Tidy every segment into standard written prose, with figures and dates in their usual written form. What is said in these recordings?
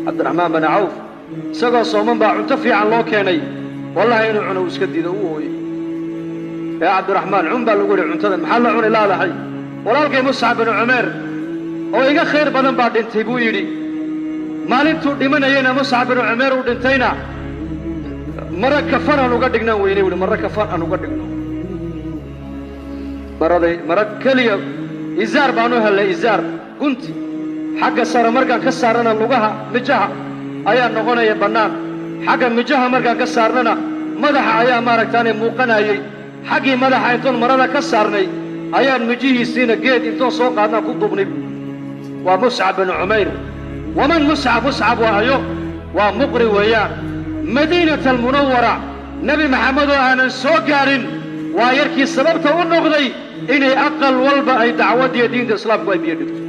Cabdiraxmaan bani Cawf isagoo sooman baa cunto fiican loo keenay. Wallahi inuu cuno uu iska diido, u ooyey. Yaa Cabdiraxmaan, cun baa lagu yidhi cuntada, maxaa la cuni laadahay? Walaalkay Muscab binu Cumeer oo iga khayr badan baa dhintay, buu yidhi. Maalintuu dhimanayena, Muscab binu Cumeer uu dhintayna, mara kafan aan uga dhignaan weynay, buuhi. Mara kafan aan uga dhigno, maraday mara keliya izaar baan u hellay, izaar gunti xagga sare markaan ka saarnana lugaha mijaha ayaa noqonaya bannaan, xagga mijaha markaan ka saarnana madaxa ayaa maaragtaane muuqanayey. Xaggii madaxa intoon marada ka saarnay ayaan mijihiisiina geed intoon soo qaadnaan ku duubnay, buui. Waa Muscab binu Cumayr. Waman Muscab? Muscab waa ayo? Waa muqri weeyaan, Madiinata Almunawara. Nebi Maxamed oo aanan soo gaadhin waa yarkii sababta u noqday inay aqal walba ay dacwaddiiyo diinta islaamku ay biyo dhigto.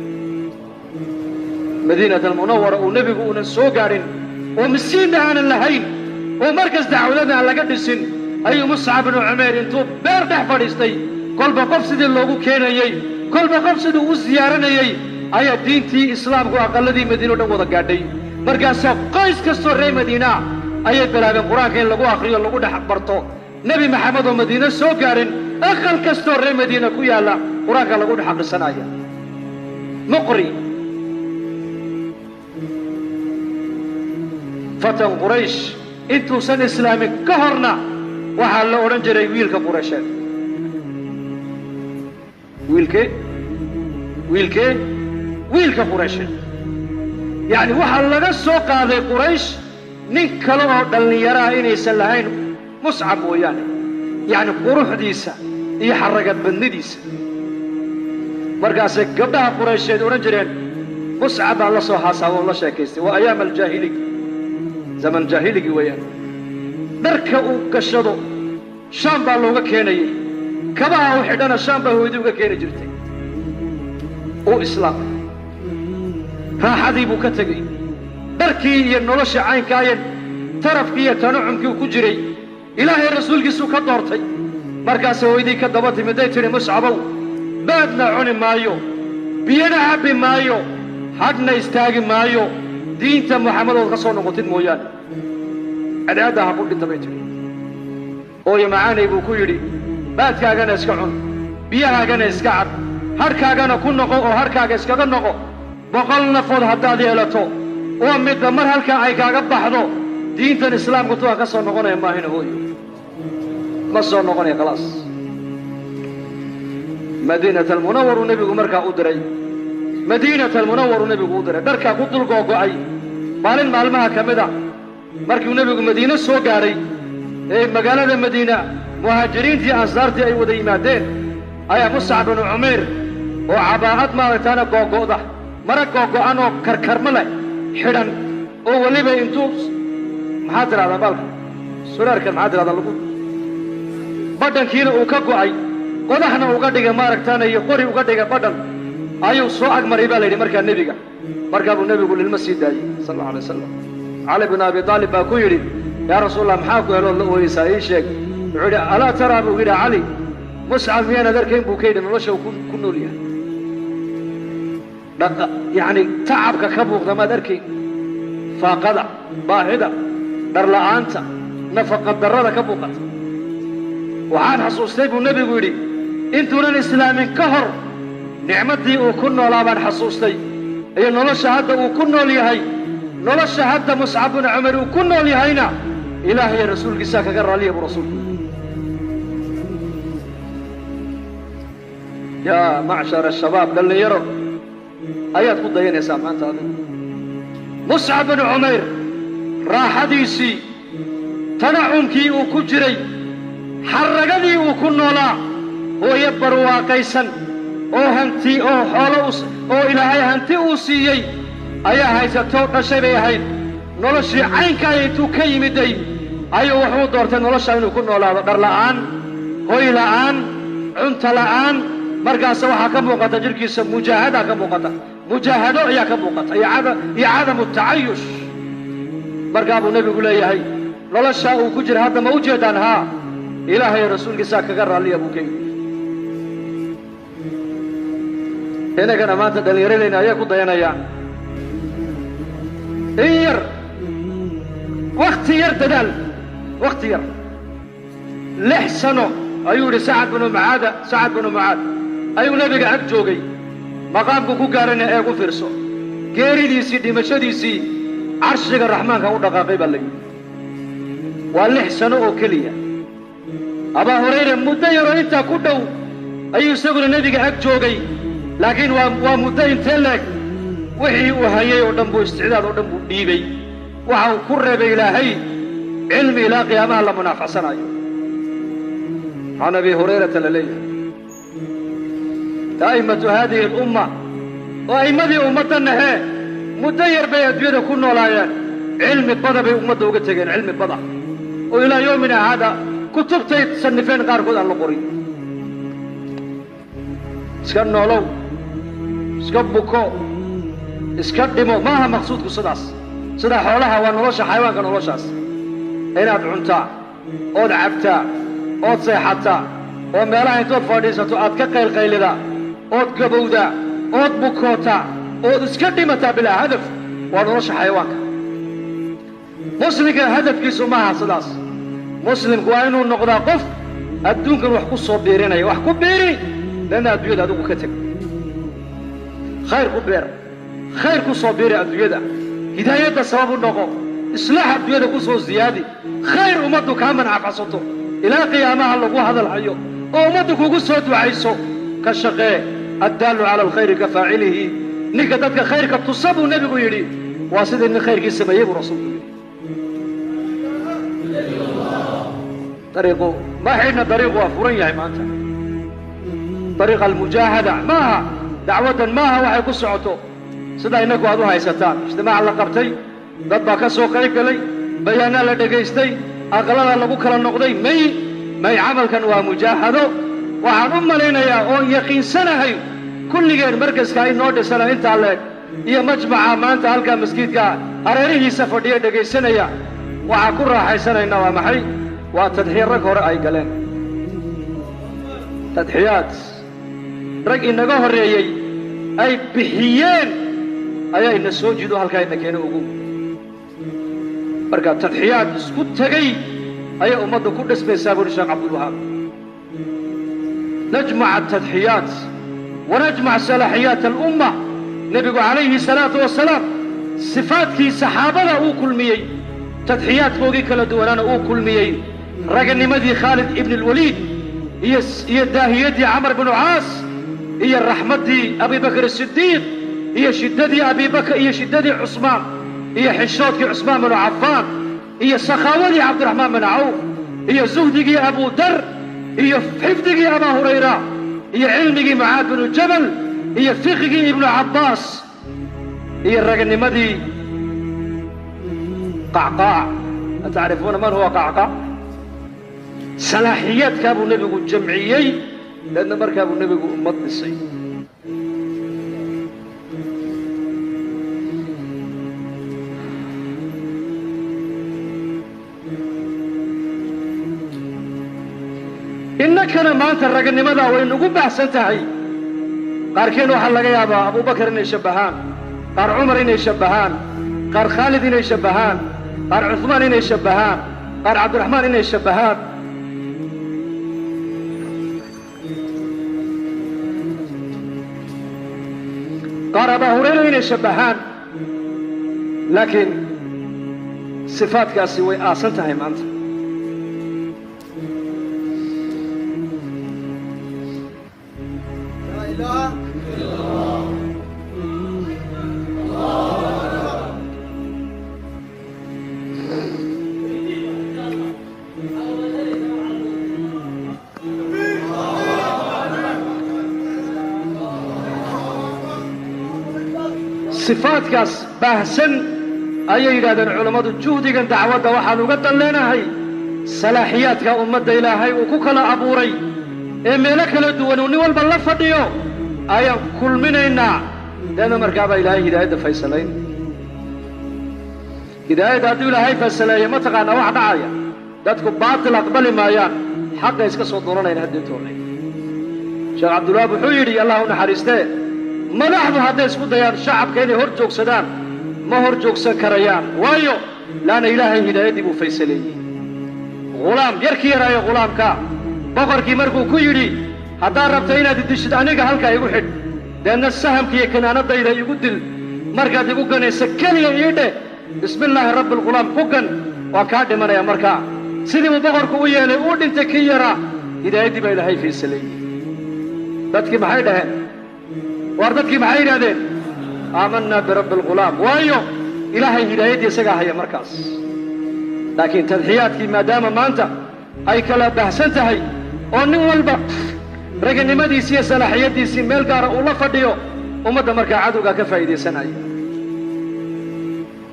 Madiinata Almunawara uu nebigu uunan soo gaadhin oo masiinna aanan lahayn oo markas dacwadada aan laga dhisin ayuu Muscab binu Cumayr intuu beer dhex fadhiistay, kolba qof sidii loogu keenayey, kolba qof siduu u siyaaranayey, ayaa diintii islaamku aqalladii Madiina o dhan wada gaadhay. Markaasaa qoys kastoo reer Madiinaa ayay bilaabeen Qur-aanka in lagu akhriyo, lagu dhex barto. Nebi Maxamed oo Madiine soo gaadhin, aqal kastoo reer Madiina ku yaalla Qur-aanka lagu dhex akhrisanaya. Muqri fatan Quraysh, intuusan islaamin ka horna waxaa la odhan jiray wiilka Quraysheed. Wiilkee? Wiilkee? Wiilka Quraysheed. Yacni waxaa laga soo qaaday Quraysh nin kale oo dhallinyaraha inaysan lahayn Muscab mooyaane, yacni quruxdiisa iyo xaragad badnidiisa. Markaasay gabdhaha Quraysheed odhan jireen, Muscab baan la soo haasaaba oo la sheekaystay. Waa ayaam aljaahiliy, zaman jaahiligii weeyaan. Dharka uu gashado Shaam baa looga keenayey, kabaha u xidhana Shaam baa hooyadii uga keeni jirtay. Uu islaamay, raaxadii buu ka tegey, dharkii iyo noloshii caynkaayen, tarafkii iyo tanucumkii uu ku jiray, Ilaahay rasuulkiisuu ka doortay. Markaase hooydii ka daba timiday, tidhi, Muscabow, baadna cuni maayo, biyana cabbi maayo, hadhna istaagi maayo diinta Muxammedood ka soo noqotid mooyaane. Cadceadda ha ku dhinta, bay tidhi. Hooyo macaanay, buu ku yidhi, baadkaagana iska cun, biyahaagana iska cab, hadhkaagana ku noqo oo hadhkaaga iskaga noqo. 100 nafood haddaad yeelato oo midba mar halkaa ay kaaga baxdo, diintan islaamku tuwaan ka soo noqonaya maahina, hooyo, ma soo noqonaya, khalaas. Madiinata Almunawaruu nebigu markaa u diray, Madiinata Almunawaruu nebigu u diray, dharkaa ku dul googo'ay. Maalin maalmaha ka mid a markiu nebigu Madiine soo gaadhay ee magaalada Madiina muhaajiriintii ansaartii ay wada yimaadeen, ayaa Muscab binu Cumayr oo cabaa'ad maaragtaana googo'da, mara googo'an oo karkarma leh xidhan, oo weliba intuu, maxaa tidhahdaa baalka suraarkan, maxaa tidhahdaa, lagu badhankiina uu ka go'ay, qodaxna uga dhigay maaragtaana iyo qori uga dhigay badhan, ayuu soo agmaray, baa la yidhi markaa nebiga. Markaa buu nebigu lilma sii daayey, sal allau alay wasalam. Cali binu Abi Aalib baa ku yidhi, yaa Rasuul Allah, maxaa ku helood la ooyeysaa? Ii sheeg. Wuxuu yidhi, alaa taraa, buu yidhi Cali, Muscab miyaanaad arkayn, buu ka yidhi, nolosha uu ku nool yahay, dhaqa yacni tacabka ka muuqda maad arkayn, faaqada, baahida, dharla'aanta, nafaqa darrada ka muuqata? Waxaan xasuustay, buu nebigu yidhi, intuunan islaamin ka hor nicmaddii uu ku noolaa baan xasuustay iyo nolosha hadda uu ku nool yahay. Nolosha hadda Muscab binu Cumar uu ku nool yahayna Ilaahay rasuulkiisaa kaga raalliya, buu rasuulku yidhi. Yaa macshara ashabaab, dhallinyaro ayaad ku dayanaysaa maanta adigu. Muscab binu Cumayr raaxadiisii, tanacumkii uu ku jiray, xarragadii uu ku noolaa, hooyo barwaaqaysan oo hanti oo xoolo oo Ilaahay hanti uu siiyey ayaa haysatoo dhashay bay ahayd. Noloshii caynkaaya intuu ka yimiday ayuu wuxuu doortay nolosha inuu ku noolaado, dhar la'aan, hoy la'aan, cunto la'aan. Markaase waxaa ka muuqata jidhkiisa mujaahadaa ka muuqata, mujaahado ayaa ka muuqata iyo cadamu tacayush. Markaa buu nebigu leeyahay, noloshaa uu ku jira hadda ma u jeedaan? Haa, Ilaahay rasuulkiisaa kaga raalliya, buu ka yidhi. Innagana maanta dhallinyaradeenna ayaa ku dayanayaan. In yar, wakhti yar dadaal, wakhti yar, 6 sano ayuu yidhi Sacad binu Mucaada. Sacad binu Mucaad ayuu nebiga ag joogay. Maqaamku ku gaarana eegu fiirso. Geeridiisii, dhimashadiisii, carshiga Raxmaanka u dhaqaaqay baa la yidhi. Waa 6 sano oo keliya. Abaa Hurayra muddo yaroo intaa ku dhow ayuu isaguna nebiga ag joogay, laakiin waa muddo intee leeg? Wixii uu hayay oo dhan buu, isticdaad oo dhan buu dhiibay. Waxa uu ku reebay Ilaahay cilmi ilaa qiyaamaha la munaafacsanayo. Can Abi Hurayrata la leeyahay, a'immatu haadihi alumma oo a'immadii ummaddanahee muddo yar bay adduunyada ku noolaayeen, cilmi bada bay ummadda uga tegeen, cilmi bada oo ilaa yowmina haada kutubtay sannifeen qaarkood aan la qorin. Iska noolow, iska buko, iska dhimo, maaha maqsuudku sidaas. Sida xoolaha waa nolosha xayawaanka, noloshaas inaad cuntaa ood cabtaa ood seexataa oo meelaha intood fadhiisato aad ka qaylqaylidaa ood gabowdaa ood bukootaa ood iska dhimataa bilaa hadaf, waa nolosha xayawaanka. Muslimka hadafkiisu maaha sidaas. Muslimku waa inuu noqdaa qof adduunkan wax ku soo biirinaya. Wax ku biiri, leanna adduunyada adigu ka teg, khayr ku beer, khayr ku soo biiri adduunyada, hidaayadda sabab u noqo, islaax adduunyada ku soo siyaadi, khayr ummaddu kaa mancafasato ilaa qiyaamaha lagu hadal hayo oo ummaddu kugu soo ducayso ka shaqee. Addaalu cala alkhayri ka faacilihi. Ninka dadka khayrka tusa, buu nebigu yidhi, waa sidii nin khayrkii sameeyey, buu Rasuulku yidhi. Dariiqu ma xidhna, dariiqu waa furan yahay maanta. Dariiqa almujaahada maaha, dacwaddan maaha waxay ku socoto sida innagu aad u haysataan. Ijtimaac la qabtay, dad baa ka soo qayb galay, bayaanaa la dhegaystay, aqalada lagu kala noqday. May, may, camalkan waa mujaahado. Waxaan u malaynayaa oon yaqiinsanahay kulligeen markaska inoo dhisana intaa leeg iyo majmaca maanta halkaa maskiidka hareerihiisa fadhiya dhegaysanaya, waxaa ku raaxaysanaynaa waa maxay? Waa tadxiya rag hore ay galeen, tadxiyaad rag inaga horreeyey ay bixiyeen ayaa ina soo jido halkaa ina keena ugu. Marka tadxiyaad isku tegey ayay ummaddu ku dhismaysaa, buuhi Sheekh Cabdulwahaab. Najmac atadxiyaat wanajmac salaaxiyaat alumma. Nebigu calayhi salaatu wasalaam sifaadkii saxaabada uu kulmiyey, tadxiyaadkoogii kala duwanaana uu kulmiyey, raganimadii Khaalid ibn alwaliid iyo daahiyaddii Camar binu Caas iyo raxmaddii Abibakr Asidiiq iyo shiddadii Abibakr iyo shiddadii Cusmaan iyo xishoodkii Cusmaan binu Cafaan iyo sakhaawadii Cabdiraxmaan bin Cawf iyo zuhdigii Abu Dar iyo xifdigii Abaa Hurayra iyo cilmigii Mucaad binu Jabal iyo fiqigii Ibnu Cabbaas iyo raganimadii Qacqaac. Atacrifuuna man huwa Qacqaac? Salaaxiyaadkaa buu nebigu jamciyey, leedna markaa buu nebigu ummad dhisay. Innakana maanta raganimadaa way nagu baxsan tahay. Qaarkeen waxaa laga yaabaa Abubakar inay shabbahaan, qaar Cumar inay shabbahaan, qaar Khaalid inay shabbahaan, qaar Cuhmaan inay shabbahaan, qaar Cabdiraxmaan inay shabbahaan. Qaar Abaa Hurayra inay shabbahaan, laakiin sifaadkaasi way aasan tahay maanta. لا إله إلا الله. Sifaadkaas baahsan ayay yidhahdeen culammadu, juhdigan dacwadda waxaan uga dan leenahay salaaxiyaadka ummadda Ilaahay uu ku kala abuuray ee meelo kala duwan uu nin walba la fadhiyo ayaan kulminaynaa. Leanna markaabaa Ilaahay hidaayadda faysalayn. Hidaayadda hadduu Ilaahay faysaleeyo, ma taqaanaa wax dhacaya? Dadku baatil aqbali maayaan, xaqa iska soo doonanayaan haddeetoonay. Sheekh Cabdulwahaab wuxuu yidhi, Allah u naxariistee, madaxdu hadday isku dayaan shacabka inay hor joogsadaan Ma hor joogsan karayaan. Waayo, laanna Ilaahay hidaayaddii buu faysaleeyey. Ghulaam yarkii yaraayo, ghulaamka boqorkii markuu ku yidhi, "Haddaad rabta inaad idishid, aniga halkaa igu xidh, deedna sahamka iyo kinaanadayda igu dil. Markaad igu ganaysa keliya ii dheh, 'Bismillaahi rabbi alghulaam' ku gan, waa kaa dhimanaya." Markaa sidii buu boqorku u yeelay, uu dhintay kii yaraa. Hidaayaddii baa Ilaahay faysaleeyey. Dadkii maxay dhaheen? Waar, dadkii maxay yidhahdeen? "Aamanaa birabbi alghulaam." Waayo, Ilaahay hidaayaddii isagaa haya markaas. Laakiin tadxiyaadkii maadaama maanta ay kala bahsan tahay oo nin walba raganimadiisii iyo salaaxiyaddiisii meel gaara uu la fadhiyo, ummadda markaa cadowgaa ka faa'iidaysanaya,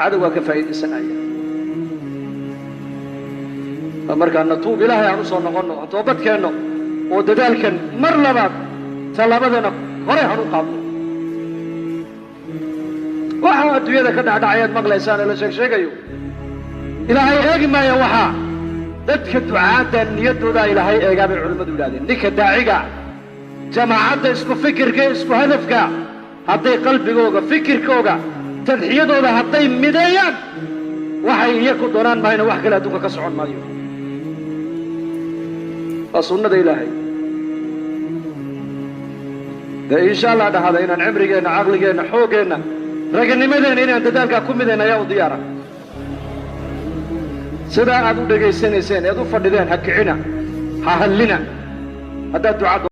cadowgaa ka faa'iidaysanaya. Markaa natuub, Ilaahay aan u soo noqonno, aan toobad keenno oo dadaalkan mar labaad tallaabadana hore han u qaadno. Waxaa adduunyada ka dhacdhacayaad maqlaysaan ee la sheeg sheegayo, Ilaahay eegi maaya. Waxaa dadka ducaadda niyaddoodaa Ilaahay eegaa bay culimmadu yidhahdeen. Ninka daaciga, jamaacadda isku fikirka, isku hadafka, hadday qalbigooga, fikirkooga, tadxiyadooda hadday mideeyaan, waxay iyaku doonaan mahayna wax kale adduunka ka socon maayo. Waa sunnada Ilaahay. Dee insha Allah dhahada inaan cimrigeenna, caqligeenna, xooggeenna, raganimadeenna inaan dadaalkaa ku midayna ayaa u diyaara. Sidaa aad u dhegaysanayseen eed u fadhideen, ha kicina, ha hallina haddaad ducadda.